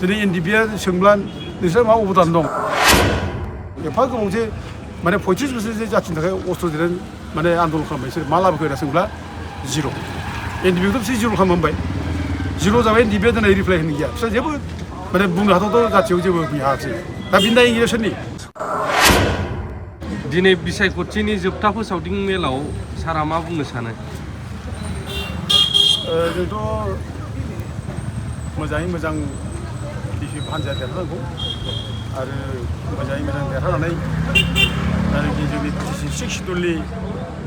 दिनै एनडिपिआ सोंब्ला नोंस्रा मा अबदान दं एफा गोबावजे माने 35 बोसोरसो जाथिनि थाखाय अस्त्र दिनानै माने आन्दलन खालामबाय बिसोर मा लाबोखो होनना सोंब्ला जिर' एनडिपिखौथ' बिसोर जिर' खालामबाय जिर' जाबाय एनडिपिआ दिनै रिप्लाइ होनो गैया बिसोर जेबो माने बुंनो हाथावथ' जाथियाव जेबो गैयासै दा बिनि दाय गैया सोरनि दिनै बिसायख'थिनि जोबथा फोसावदिं मेलाव सारा मा बुंनो सानो जोंथ' मोजाङै मोजां बिपिएफ हान्जाया देरहानांगौ आरो मोजाङै मोजां देरहानानै जायनाखि जोंनि बिटिसि 6 सिडुलनि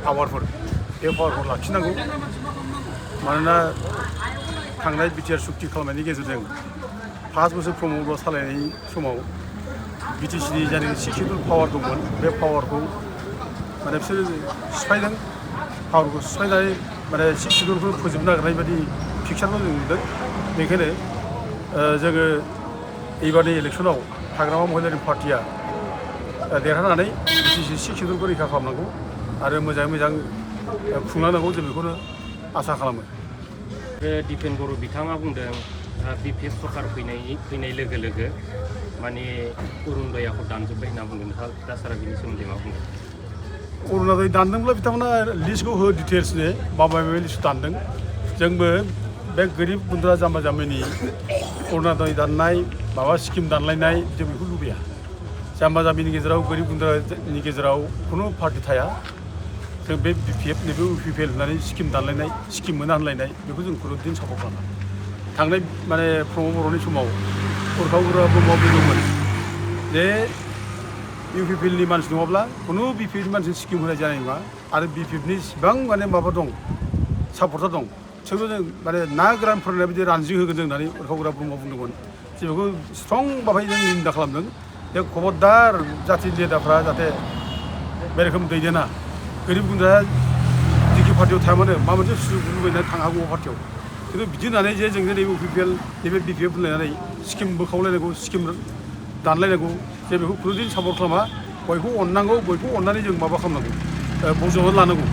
पावारफोर बे पावारखौ लाखिनांगौ मानोना थांनाय बिटिआर सुक्ति खालामनायनि गेजेरजों 5 बोसोर प्रमद सालायनाय समाव बिटिसिनि जायनाखि 6 सिडुल पावार दंमोन बे पावारखौ माने बिसोरो सिफायदों पावारखौ सिफायनानै माने 6 सिडुलखौ फोजोबनो नागिरनाय बायदि पिक्सारखौ जों नुदों बेखायनो जोङो एबारनि इलेक्सनाव हाग्रामा महिलारि पार्टिया देरहानानै बिटिसि 6 सिडुलखौ रैखा खालामनांगौ आरो मोजाङै मोजां खुंलांनांगौ जों बेखौनो आसा खालामो दिपेन बर' बिथाङा बुंदों बिपिएफ सरकार फैनाय लोगो लोगो माने अरुनदयाखौ दानजोब्बाय होनना बुंदों दा सारा बिनि सोमोन्दै मा बुंदों अरुनदय दानदोंब्ला बिथांमोना लिस्टखौ हो डिटेल्सनो माबा माबि लिस्ट दानदों जोंबो बे गोरिब गुन्द्रा जाम्बा जाम्बिनि अरुनदय दाननाय माबा स्किम दानलायनाय जों बेखौ लुबैया जाम्बा जाम्बिनि गेजेराव गोरिब गुन्द्रानि गेजेराव खुनु पार्टि थाया जों बे बिपिएफ नैबे इउपिपिएल होननानै स्किम दानलायनाय स्किम मोना होनलायनाय बेखौ जों खुनुदिन सापर्ट खालामा थांनाय माने प्रमद बर'नि समाव उरखाव गुरुआ ब्रह्म बुंदोंमोन जे इउपिपिएलनि मानसि नङाब्ला खुनु बिपिएफनि मानसि स्किम होनाय जानाय नङा आरो बिपिएफनि इसिबां माने माबा दं सापर्टार दं सोरबो जों माने ना गोरान फोराननाय बायदि रानजि होगोन जों होननानै उरखाव गुरुआ ब्रह्म बुंदोंमोन जे बेखौ स्ट्रं माबायै जों निन्दा खालामदों जे खबरदार जाथि नेताफ्रा जाहाथे बे रोखोम दैदेना गोरिब गुन्द्राया जिखि पार्टियाव थाया मानो माबा मोनसे सुजुग लुबैनानै थांनो हागौ पार्टियाव खिन्थु बिदि होननानै जे जों नैबे इउपिपिएल नैबे बिपिएफ होनलायनानै स्किम बोखावलायनांगौ स्किम दानलायनांगौ जे बेखौ खुनुदिन सापर्ट खालामा बयखौ अननांगौ बयखौ अननानै जों माबा खालामनांगौ बजबनानै लानांगौ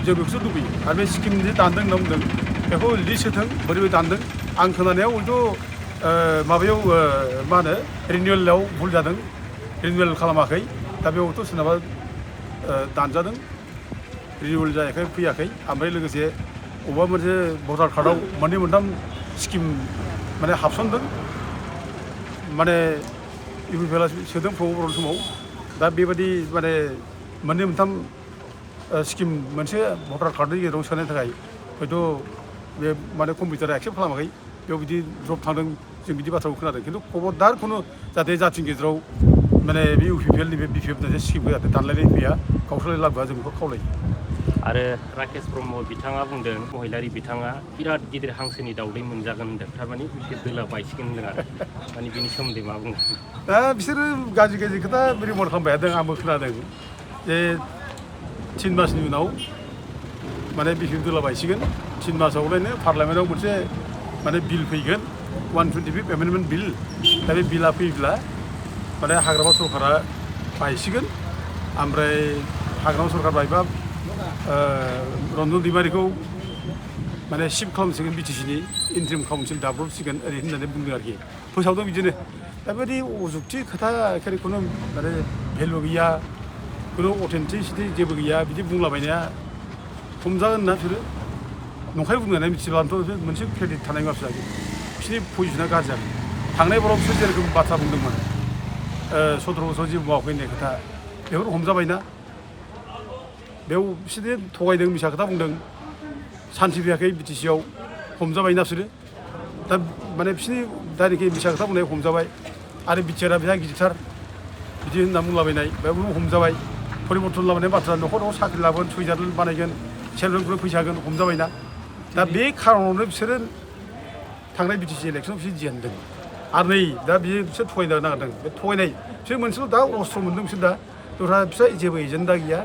जों बेखौसो लुबैयो आरो बे स्किम जे दानदों होनना बुंदों बेखौ लिस्ट होथों बोरैबो दानदों आं खोनानायाव हयथ' माबायाव मा होनो रिनिउवेलाव भुल जादों रिनिउवेल खालामाखै दा बेयावथ' सोरनाबा दानजादों रिनिउवेल जायाखै फैयाखै ओमफ्राय लोगोसे अबेबा मोनसे भटार कार्डआव मोननै मोनथाम स्किम माने हाबसनदों माने इउपिपिएलआ सोदों प्रमद बर'नि समाव दा बेबायदि माने मोननै मोनथाम स्किम मोनसे भटार कार्डनि गेजेराव सोनायनि थाखाय हयथ' बे माने कम्पिउटारा एक्सेप्ट खालामाखै बेयाव बिदि द्रप थांदों जों बिदि बाथ्राखौ खोनादों खिन्थु खबरदार खुनु जाहाथे जाथिनि गेजेराव माने बे इउपिपिएलनि बे बिपिएफनि स्किमखौ जाहाथे दानलायनाय फैया गावस्रालाय लाबोआ जों बेखौ खावलायो आरो राकेश ब्रह्म बिथाङा बुंदों महिलारि बिथाङा बिराद गिदिर हांसोनि दावदै मोनजागोन होनदों थारमाने बिपिएफ दोला बायसिगोन होनदों आरो माने बिनि सोमोन्दै मा बुङो दा बिसोरो गाज्रि गाज्रि खोथा रिपर्ट खालामबाय थादों आंबो खोनादों जे 3 मासनि उनाव माने बिपिएफ दोला बायसिगोन 3 मासावलायनो पार्लामेन्टआव मोनसे माने बिल फैगोन 125 एमेन्डमेन्ट बिल दा बे बिला फैब्ला माने हाग्रामा सरकारा बायसिगोन ओमफ्राय हाग्रामा सरकार बायबा रन्जन दैमारिखौ माने शिफ्ट खालामसिगोन बिटिसिनि इन्ट्रिम काउन्सिल दाब्रबसिगोन ओरै होननानै बुंदों आरोखि फोसावदों बिदिनो दा बेबायदि अजुक्ति खोथा एखेबारे खुनु माने भेलु गैया खुनु अथेन्टिसिटि जेबो गैया बिदि बुंलाबायनाया हमजागोन ना बिसोरो नंखाय बुंनानै मिथिब्लाथ' मोनसे क्रेडिट थानाय मानसि जागोन बिसोरनि पजिसना गाज्रि जागोन थांनाय बाराव बिसोर जेरोखोम बाथ्रा बुंदोंमोन 17 बोसोराव जेबो मावाखै होननाय खोथा बेफोर हमजाबायना बेयाव बिसोरो थगायदों मिसा खोथा बुंदों सान्थि फैयाखै बिटिसिआव हमजाबायना बिसोरो दा माने बिसोरनि दायरेक्टलि मिसा खोथा बुंनाय हमजाबाय आरो बिटिआरआ बेहा गिदिरथार बिदि होनना बुंलाबायनाय बेयावबो हमजाबाय परिबर्तन लाबोनाय बाथ्रा न'खराव साख्रि लाबोगोन सुइजार बानायगोन सेल्फ हेल्प ग्रुप फैसा होगोन हमजाबायना दा बे खारनावनो बिसोरो थांनाय बिटिसि इलेक्सनाव बिसोर जेनदों आरो नै दा बिसोर थगायनो नागिरदों बे थगायनाय बिसोर मोनसेल' दा अस्त्र मोनदों बिसोर दा दस्रा बिसोर जेबो एजेन्डा गैया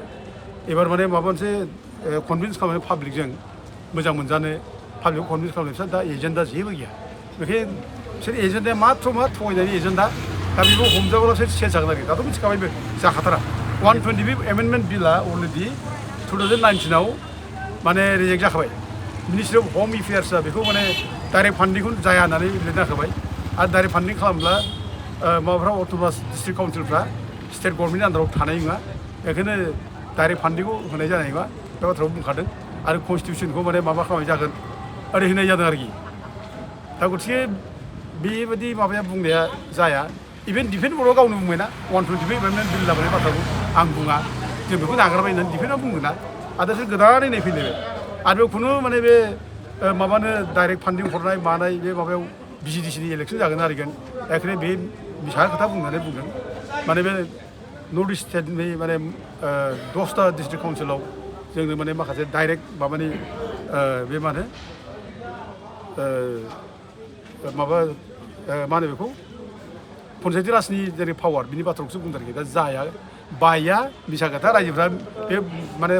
एबार माने माबा मोनसे कनभिन्स खालामनाय पाब्लिकजों मोजां मोनजानो पाब्लिकखौ कनभिन्स खालामनाय बिसोर दा एजेन्डा जेबो गैया बेखायनो बिसोर एजेन्डाया माथ्र मा थगायनायनि एजेन्डा दा बेखौ हमजाब्लासो सेस जागोन आरोखि दाथ' मिथिखाबायबो जाखाथारा 125 एमेन्डमेन्ट बिला अलरेडि 2019आव माने रिजेक्ट जाखाबाय मिनिस्ट्रि अफ हम एफेयार्सआ बेखौ माने डाइरेक्ट फान्डिंखौ जाया होननानै लिरना होखाबाय आरो डाइरेक्ट फान्डिं खालामब्ला माबाफ्रा अट'नमास डिस्ट्रिक्ट काउन्सिलफ्रा स्टेट गभर्नमेन्टनि आन्दाराव थानाय नङा बेखायनो डाइरेक्ट फान्डिंखौ होनाय जानाय नङा बे बाथ्राखौ बुंखादों आरो कनस्टिटिउसनखौ माने माबा खालामनाय जागोन ओरै होनाय जादों आरोखि दा गथिखे बेबायदि माबाया बुंनाया जाया इभेन डिफेन्स बर्डआ गावनो बुंबायना 125 एमेन्डमेन्ट बिल लाबोनाय बाथ्राखौ आं बुङा जों बेखौ नागारबाय होननानै डिफेन्सआ बुंगोन ना आरो दासो गोदानै नायफैलायबाय आरो बेयाव खुनु माने बे माबानो डाइरेक्ट फान्डिं हरनाय मानाय बे माबायाव BJDCनि इलेक्सन जागोन आरिगोन बेखायनो बे बिसा खोथा बुंनानै बुंदों माने बे नर्थ इस्ट स्टेटनि माने 10टा डिस्ट्रिक्ट काउन्सिलाव जोंनो माने माखासे डाइरेक्ट माबानि बे मा होनो माबा मा होनो बेखौ पन्सायती राजनि जेरै पावार बिनि बाथ्राखौसो बुंदों आरोखि दा जाया बाया बिसा खोथा रायजोफ्रा बे माने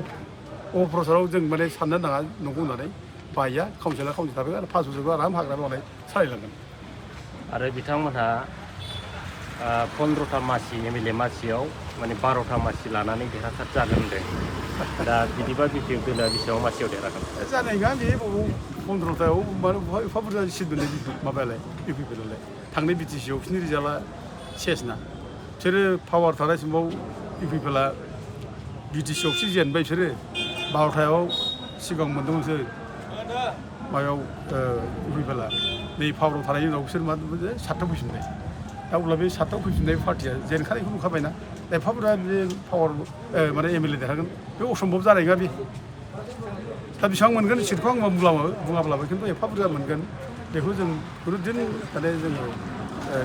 अप्रचाराव जों माने साननो नाङा नंगौ होननानै बाया काउन्सिला काउन्सिल थाबाय आरो 5 बोसोरखौ आराम हाग्रा मावनाय सालायलांगोन आरो बिथांमोनहा 15टा मासि MLA मासियाव माने 12टा मासि लानानै देरहासार जागोन होनदों दा बिदिबा BPF दोला बेसेबां मासियाव देरहागोन जानाय नङा बे 15टायाव माने एफा बुरजा सिट मोननाय माबायालाय BPPलाय थांनाय BTCआव बिसोरनि रिजाल्टआ सेसना बिसोरो पावार थानाय समाव BPPला BTCआवसो जेनबाय बिसोरो 12टायाव सिगां मोन्दोंमोन बिसोर माबायाव BPPला नै पावाराव थानायनि उनाव बिसोर मा 7टायाव फैफिनबाय दा अब्ला बे 7टायाव फैफिननाय पार्टिया जेनखानायखौ नुखाबायना दा एफा बुरजा बे पावार माने MLA देरहागोन बे असम्भब जानाय नङा बे दा बेसेबां मोनगोन सिटखौ आं बुङाब्लाबो खिन्थु एफा बुरजा मोनगोन बेखौ जों खुनुदिन माने जोङो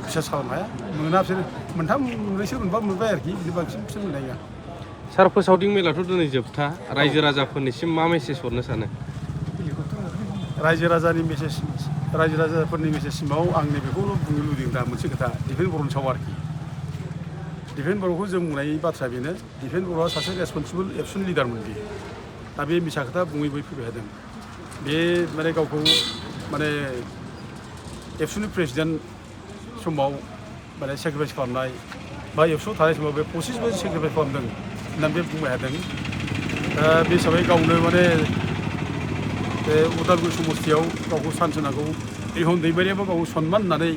बिसास खालामनो हाया मोना बिसोर मोनथाम मोनब्रैसो मोनबा मोनबाय आरोखि बिनि बांसिन बिसोर मोननाय नङा सार फोसावदिं मेलाथ' दिनै जोबथा रायजो राजाफोरनिसिम मा मेसेज हरनो सानो रायजो राजाफोरनि मेसेजसिमाव आं नैबेखौल' बुंनो लुबैदों दा मोनसे खोथा डिफेन्स बर'नि सायाव आरोखि डिफेन्स बर'खौ जों बुंनाय बाथ्राया बेनो डिफेन्स बर'आ सासे रेसपन्सिबोल एबसुन लिडारमोन बे दा बे मिसा खोथा बुङै फैबाय थादों बे माने गावखौ माने एबसुनि प्रेसिडेन्ट समाव माने सेक्रिफाइस खालामनाय बा एबसुआव थानाय समाव बे 25 बोसोर सेक्रिफाइस खालामदों होननानै बे बुंबाय थादों दा बे हिसाबै गावनो माने बे उदालगुरि समस्तियाव गावखौ सान्स होनांगौ रिहन दैमारियाबो गावखौ सनमान होनानै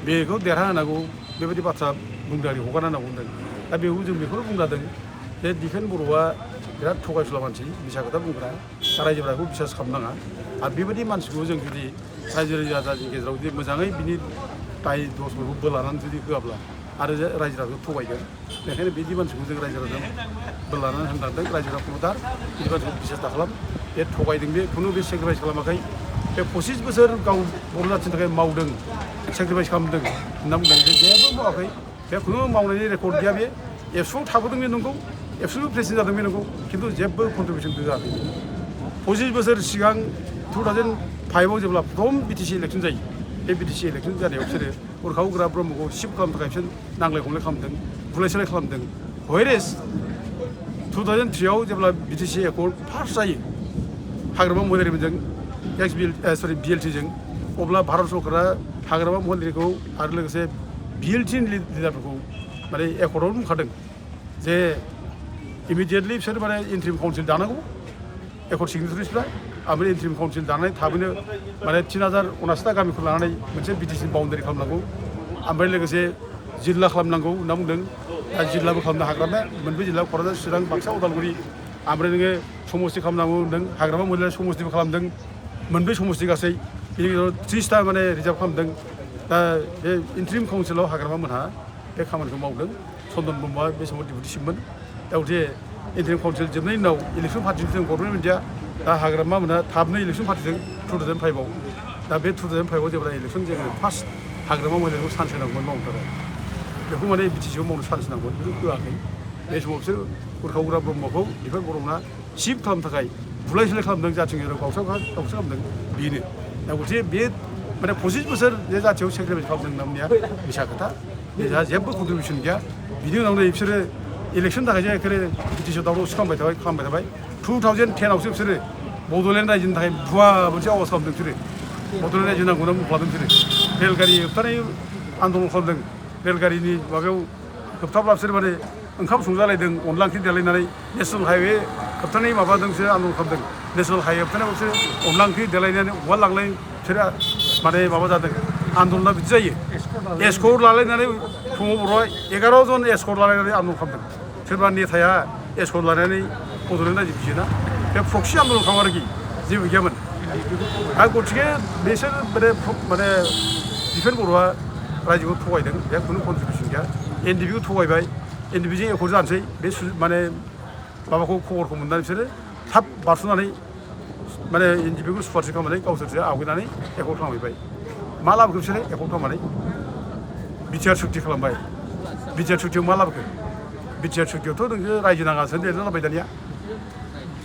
बेखौ देरहा होनांगौ बेबायदि बाथ्रा बुंदों आरो हगारना होनांगौ होनदों दा बेखौ जों बेखौनो बुंजादों जे डिफेन्स बर'आ बिराद थगायसुला मानसि बिसा खोथा बुंग्रा रायजोफोरा बेखौ बिसास खालामनाङा आरो बेबायदि मानसिखौ जों जुदि रायजो राजानि गेजेराव जुदि मोजाङै बिनि दाय दसफोरखौ बोलानानै जुदि होआब्ला आरो रायजो राजाखौ थगायगोन बेखायनो बिदि मानसिखौ जों रायजो राजाजों बोलानानै होनलांदों रायजो राजा खुनुदार बिदि मानसिखौ बिसास दाखालाम बे थगायदों बे खुनु बे सेक्रिफाइस खालामाखै बे 25 बोसोर गाव बर' जाथिनि थाखाय मावदों सेक्रिफाइस खालामदों होनना बुंदों बे जेबो मावाखै बे खुनु मावनायनि रेकर्ड गैया बे एबसुआव थाबोदों बे नंगौ एबसुनि प्रेसिडेन्ट जादों बे नंगौ खिन्थु जेबो कन्ट्रिबिउसन होआखै 25 बोसोर सिगां 2005आव जेब्ला प्रथम BTC इलेक्सन जायो बे BTC इलेक्सन जानायाव बिसोरो उरखाव गोरा ब्रह्मखौ सिफ्ट खालामनो थाखाय बिसोर नांलाय खमलाय खालामदों बुलाय सोलाय खालामदों व्हेरेज 2003आव जेब्ला BTC एकर्ड फार्स्ट जायो हाग्रामा महिलारिजों BLTजों अब्ला भारत सरकारा हाग्रामा महिलारिखौ आरो लोगोसे BLT लिडारफोरखौ माने एकर्डआव बुंखादों जे इमिडियेटलि बिसोर माने इन्ट्रिम काउन्सिल दानांगौ एकर्ड सिगनेटारिसफ्रा ओमफ्राय इन्ट्रिम काउन्सिल दानानै थाबैनो माने 3079टा गामिखौ लानानै मोनसे BTC बाउन्डारि खालामनांगौ ओमफ्राय लोगोसे जिल्ला खालामनांगौ होनना बुंदों दा जिल्लाबो खालामनो हाग्रामा मोनब्रै जिल्ला क'क्राझार चिरां बाक्सा उदालगुरि ओमफ्राय नोङो समस्ति खालामनांगौ होनदों हाग्रामा महिला समस्तिबो खालामदों मोनब्रै समस्ति गासै बिनि गेजेराव 30टा माने रिजार्भ खालामदों दा बे इन्ट्रिम काउन्सिलाव हाग्रामा मोनहा बे खामानिखौ मावदों चन्दन ब्रह्मआ बे समाव डिपुटिसिपमोन दा गथे इन्ट्रिम काउन्सिल जोबनायनि उनाव इलेक्सन पार्टिजों गभर्नमेन्ट मिडिया दा हाग्रामा मोनहा थाबनो इलेक्सन पार्टिजों 2005आव दा बे 2005आव जेब्ला इलेक्सन जोङो फार्स्ट हाग्रामा महिलाखौ चान्स होनांगौमोन मावनो थाखाय बेखौ माने BTCआव मावनो चान्स नांगौमोन बेखौ होआखै बे समाव बिसोर उरखावग्रा ब्रह्मखौ डिफेन्स बर'ना सिफ्ट खालामनो थाखाय बुलाय सोलाय खालामदों जाथिनि गेजेराव गावस्रा खालामदों बेनो दा गथे बे माने 25 बोसोर बे जाथियाव सेक्रिफाइस खालामदों होनना बुंनाया बिसा खोथा बेहा जेबो कन्ट्रिबिउसन गैया बिनि उनाव नै बिसोरो इलेक्सन थाखायसो एखेबारे BTCआव दावराव खालामबाय थाबाय 2010आवसो बिसोरो बड'लेण्ड रायजोनि थाखाय भुवा मोनसे आवाज खालामदों बिसोरो बड'लेण्ड रायजो नांगौ होनना बुंफ्लादों बिसोरो रेलगारि होबथानाय आन्दलन खालामदों रेलगारिनि माबायाव होबथाब्ला बिसोर माने ओंखाम संजालायदों अनला ओंख्रि देलायनानै नेसनेल हाइवे होबथानाय माबादोंसो आन्दलन खालामदों नेसनेल हाइवे होबथानायावसो अनला ओंख्रि देलायनानै अमा लांलाय बिसोरो माने माबा जादों आन्दलना बिदि जायो एस्कर्ट लालायनानै फुङाव बर'आ 11 जन एस्कर्ट लालायनानै आन्दलन खालामदों सोरबा नेताया एस्कर्ट लानानै बड'लेण्ड रायजो बियोना बे प्रक्सि आन्दलन खालामो आरोखि जेबो गैयामोन आरो गतिके बिसोर माने दिफेन बर'आ रायजोखौ थगायदों बे खुनु कन्ट्रिबिउसन गैया एनडिपिखौ थगायबाय एनडिपिजों एकर्ड जानोसै बे माने माबाखौ खबरखौ मोननानै बिसोरो थाब बारस'नानै माने एनडिपिखौ सुपारसिट खालामनानै गावसोरसो आवगायनानै एकर्ड खालामहैबाय मा लाबोखो बिसोरो एकर्ड खालामनानै बिटिआर सुक्ति खालामबाय बिटिआर सुक्तियाव मा लाबोखो बिटिआर सुक्तियावथ' नोङो रायजो नाङासो लिरना लाबाय दानिया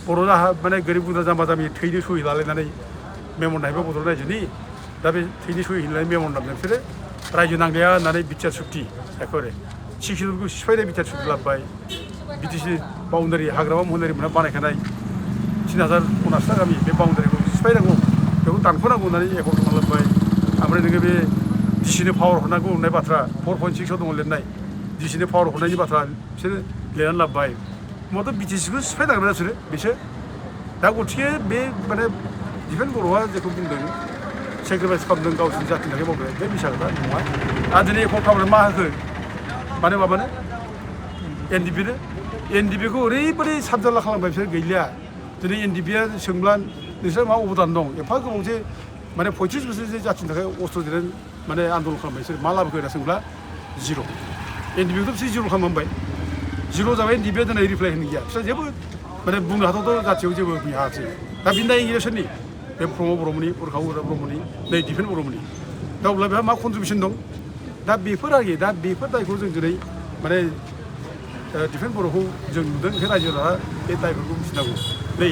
बर' माने गोरिब गुन्द्रा जाम्बा जाम्बि थैनो सहि लालायनानै मेमन नायबाय बड'लेण्ड रायजोनि दा बे थैनो सहि होनानै मेमन नामजों बिसोरो रायजो नांलाया होननानै बिटिआर सुक्ति एखेबारे सिक्सुलखौ सिफायनाय बिटिआर सुक्ति लाबोबाय बिटिसि बाउन्डारि हाग्रामा महनारि मोनना बानायखानाय 3050 गामि बे बाउन्डारिखौ सिफायनांगौ बेखौ दानख'नांगौ होननानै एकर्ड खालामबाय ओमफ्राय नोङो बे डिसिनो पावार हरनांगौ होननाय बाथ्रा 4.6 आव दङ लिरनाय डिसिनो पावार हरनायनि बाथ्रा बिसोरो लिरनानै लाबोबाय मथ' बिटिसिखौ सिफायनांगोन बिसोरो बिसोर दा गतिके बे माने दिफेन बर'आ जेखौ बुंदों सेक्रिफाइस खालामदों गावसोरनि जातिनि थाखाय मावदों बे मिसा खोथा नङा आरो दिनै एकर्ड खालामनानै मा होखो माने माबानो एनडिपिखौ ओरैबायदि साबजाला खालामबाय बिसोर गैलिया दिनै एनडिपिआ सोंब्ला नोंसोर मा अबदान दं एफा गोबाव जे माने 35 बोसोर जे जातिनि थाखाय अस्त्र दिनै माने आन्दलन खालामबाय बिसोर मा लाबोखो होनना सोंब्ला जिर' एनडिपिखौथ' बिसोर जिर' खालामबाय जिर' जाबाय एनडिपिआ दिनै रिप्लाइ होनो गैया बिसोर जेबो माने बुंनो हाथावथ' जातियाव जेबो हायासै दा बिनि दायनिगिरिया सोरनि बे प्रमद बर'मोननि उरखाव ब्रह्मनि नै दिफेन बर'मोननि दा अब्ला बेहा मा कन्ट्रिबिउसन दं दा बेफोर आरोखि दा बेफोर दायखौ जों दिनै माने दिफेन बर'खौ जों नुदों बे रायजो राजा बे दायफोरखौ मिथिनांगौ नै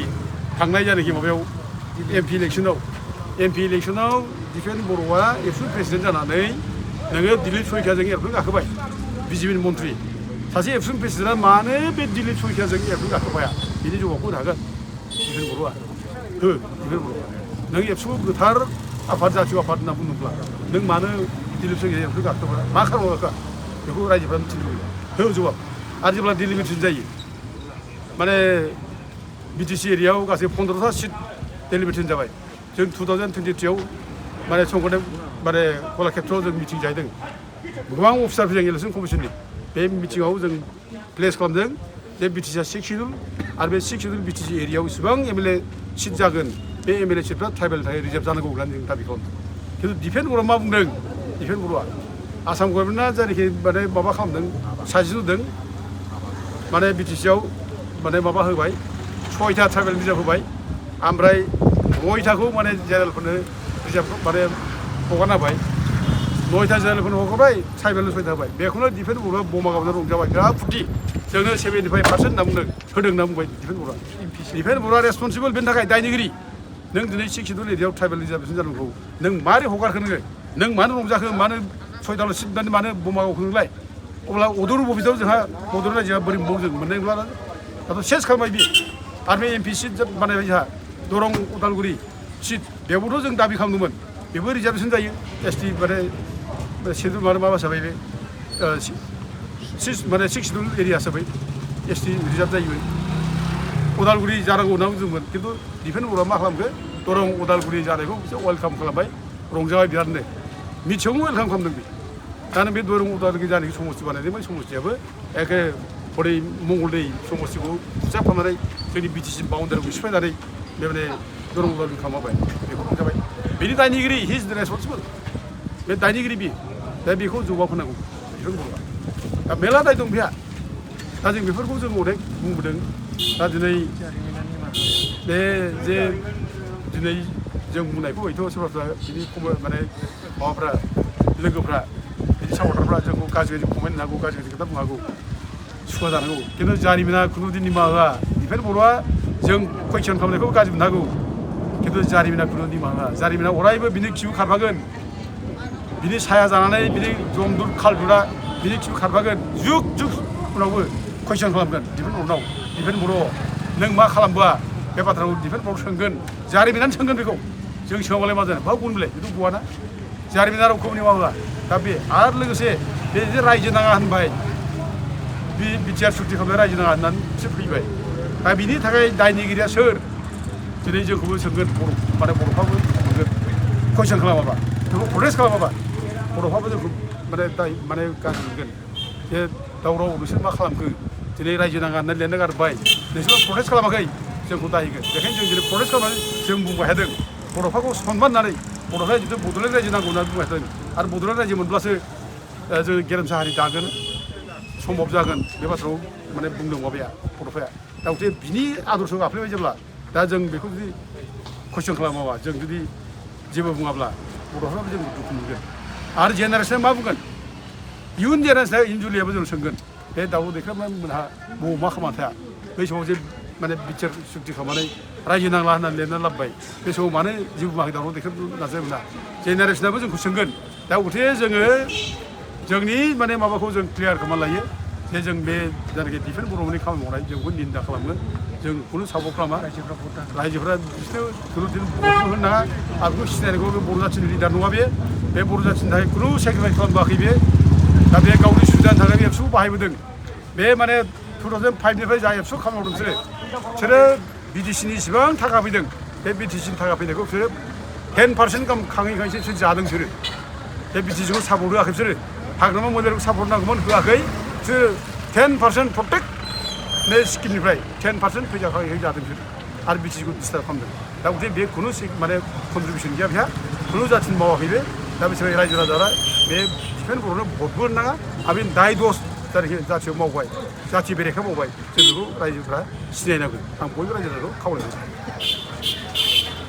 थांनाय जानाखि माबायाव एमपि इलेक्सनाव दिफेन बर'आ एबसु प्रेसिडेन्ट जानानै नोङो दिलीप सयकियाजों एरफ्रोम गाखोबाय बिजेपिनि मन्थ्रि सासे एबसु प्रेसिडेन्टआ मानो बे दिलीप सयकियाजों एरफ्रोम गाखोबाया बिनि जबाबखौ होनो हागोन दिफेन बर'आ दिफेन बर'आ नों एबसुखौ गोथार आफाद जातीय आफाद होनना बुङोब्ला नों मानो दिलीप सयकिया एरफ्रोम गाखोबा मा खारनाव गाखोआ बेखौ रायजोफ्रा मिथिनो लुबैयो हो जबाब आरो जेब्ला दिल्ली मिटिं जायो माने बिटिसि एरियायाव गासै 15टा सिट दिल्ली मिटिं जाबाय जों 2023 आव माने संकरदेब माने कलाक्षेत्रआव जों मिटिं जाहैदों गोबां अफिसारफोरजों इलेक्सन कमिसननि बे मिटिङाव जों प्लेस खालामदों जे बिटिसिआ 6 शिड्युल आरो बे 6 शिड्युल बिटिसि एरियायाव इसेबां एमएलए सिट जागोन बे एमएलए सिटफ्रा ट्राइबेलनि थाखाय रिजार्भ जानांगौ होननानै जों दाबि खालामदों खिन्थु दिफेन बर'आ मा बुंदों दिफेन बर'आ आसाम गभर्नमेन्टआ जायनाखि माने माबा खालामदों साजेस्ट होदों माने बिटिसिआव माने माबा होबाय 6टा ट्राइबेल रिजार्भ होबाय ओमफ्राय 9टाखौ माने जेनेरेलफोरनो रिजार्भ माने हगारना होबाय 9टा जेनेरेलफोरनो हगारबाय ट्राइबेलनो 6टा होबाय बेखौनो दिफेन बर'आ बमा गाबनानै रंजाबाय बिराद फुर्ति जोंनो 75% होनना बुंदों होदों होनना बुंबाय दिफेन बर'आ रेसपन्सिबल बेनि थाखाय दायनिगिरि नों दिनै 6 शिड्युल एरियायाव ट्राइबेल रिजार्भेसन जानांगौ नों मारै हगारखो नों मानो रंजाखो मानो 6टाल' सिट दानि मानो बमा गावखो नोंलाय अब्ला अदर बबिदाव जोंहा बड'लेण्ड रायजोआ बोरै मोनबावो जों मोननाय नंला दाथ' सेस खालामबाय बि आरो बे एमपि सिट बानायबाय जोंहा दरं उदालगुरि सिट बेयावबोथ' जों दाबि खालामदोंमोन बेबो रिजार्भेसन जायो एसटि माने शिड्युल माने माबा हिसाबै बे माने 6 शिड्युल एरिया हिसाबै एसटि रिजार्भ जायो उदालगुरि जानांगौ होनना बुंदोंमोन खिन्थु दिफेन बर'आ मा खालामखो दरं उदालगुरि जानायखौ बिसोर वेलकाम खालामबाय रंजाबाय बिरादनो मिथियावनो वेलकाम खालामदों बे दानो बे दरं उदालगुरि जानायनि समस्ति बानायदों बै समस्तियाबो एखे हरै मंगलदै समस्तिखौ फुजा खालामनानै जोंनि बिटिसि बाउन्डारिखौ सिफायनानै बे माने दरं उदालगुरि खालामबाय बेखौ रंजाबाय बेनि दायनिगिरि हि इज द रेसपन्सिबल बे दायनिगिरि बि दा बेखौ जबाब होनांगौ दिफेन बर'आ दा मेरला दाय दं बेहा दा जों बेफोरखौ जों अनेक बुंबोदों दा दिनै बे जे दिनै जों बुंनायखौ हयथ' सोरबा बिनि माने माबाफ्रा लोगोफ्रा बिनि सापर्टारफ्रा जोंखौ गाज्रि कमेन्ट होनो हागौ गाज्रि खोथा बुंनो हागौ सुखुवा जानांगौ खिन्थु जारिमिना खुनु दिन निमाहा होआ दिफेन बर'आ जों कुइसन खालामनायखौ गाज्रि मोननो हागौ खिन्थु जारिमिना खुनु निमाहा होआ जारिमिना अरायबो बिनि खिबु खारफागोन बिनि साया जानानै बिनि जमदुर खालदुरा बिनि खिबु खारफागोन जुग जुग उनावबो कुइसन खालामगोन दिफेन बर'नाव दिफेन बर' नों मा खालामबोआ बे बाथ्राखौ दिफेन बर' सोंगोन जारिमिनानो सोंगोन बेखौ जों सोङाबालाय मा जानो बा गुन बेलाय बेथ' गवाना जारिमिना रावखौबो निमाहा होआ दा बे आरो लोगोसे बे जे रायजो नाङा होनबाय बे बिटिआर सुक्ति खालामनाय रायजो नाङा होननानैसो फैबाय दा बिनि थाखाय दायनिगिरिया सोर दिनै जोंखौबो सोंगोन बर' माने बर'फ्राबो सोंगोन कुइसन खालामाबा बेखौ प्रटेस्ट खालामाबा बर'फ्राबो जोंखौ माने गाज्रि मोनगोन जे दावराव नोंसोर मा खालामखो दिनै रायजो नांनानै लिरनो गारबाय नोंसोर प्रटेस्ट खालामाखै जोंखौ दाहैगोन बेखायनो जों दिनै प्रटेस्ट खालामनानै जों बुंबाय थादों बर'फोरखौ सनमान होनानै बर'फ्रा जिथु बड'लेण्ड रायजो नांगौ होननानै बुंबाय थादों आरो बड'लेण्ड रायजो मोनब्लासो जों गेरेमसा हारि दागोन सम्भब जागोन बे बाथ्राखौ माने बुंदों माबाया बर'फोरा दा गथे बिनि आदर्शखौ गाफ्लेबाय जेब्ला दा जों बेखौ जुदि कुइसन खालामाबा जों जुदि जेबो बुङाब्ला बर'फ्राबो जों दुखु मोनगोन आरो जेनेरेसना मा बुंगोन इयुन जेनेरेसना इयुन जोलैयाबो जों सोंगोन बे दावराव दैखांनायमोनहा बबाव मा खालामना थाया बै समाव जे माने बिचार सुक्ति खालामनानै रायजो नांला होननानै लिरना लाबोबाय बे समाव मानो जेबो बुङाखै दावराव दैखांनो नाजायोमोना जेनेरेसनाबो जोंखौ सोंगोन दा गथे जोङो जोंनि माने माबाखौ जों क्लियार खालामना लायो जे जों बे जायनाखि डिफेन्स बर'नि खामानि मावनाय जोंखौ निन्दा खालामो जों खुनु सापर्ट खालामा रायजोफ्रा बिसोर खुनु दिन भटबो होनो नाङा आरो बेखौ सिनायनायखौ बे बर' जाथिनि लिडार नङा बे बर' जाथिनि थाखाय खुनु सेक्रिफाइस खालामबोआखै बे दा बे गावनि सुबिदानि थाखाय बे एबसुखौ बाहायबोदों बे माने 2005निफ्राय जा एबसु खामानि मावदों बिसोरो बिटिसिनि इसिबां थाखा फैदों बे बिटिसिनि थाखा फैनायखौ बिसोरो 10% गाहाम खाङै खाङैसो बिसोर जादों बिसोरो बे बिटिसिखौ सापर्ट होआखै बिसोरो हाग्रामा मन्दिरखौ सापर्ट नांगौमोन होआखै बिसोरो 10% प्रटेक्ट बे स्किमनिफ्राय 10% फैसा खाङै जादों बिसोर आरो बिटिसिखौ डिस्टार्ब खालामदों दा गथे बे खुनु माने कन्ट्रिबिउसन गैया बेहा खुनु जाथिनि मावाखै बे दा बिसोर रायजो राजाफ्रा बे डिफेन्स बर'नो भटबो होनो नाङा आरो बे दाय दस जायखि जाथियाव मावबाय जाथि बेरेखा मावबाय जों बेखौ रायजोफ्रा सिनायनांगौ आं बयबो रायजो राजाखौ खावलायबाय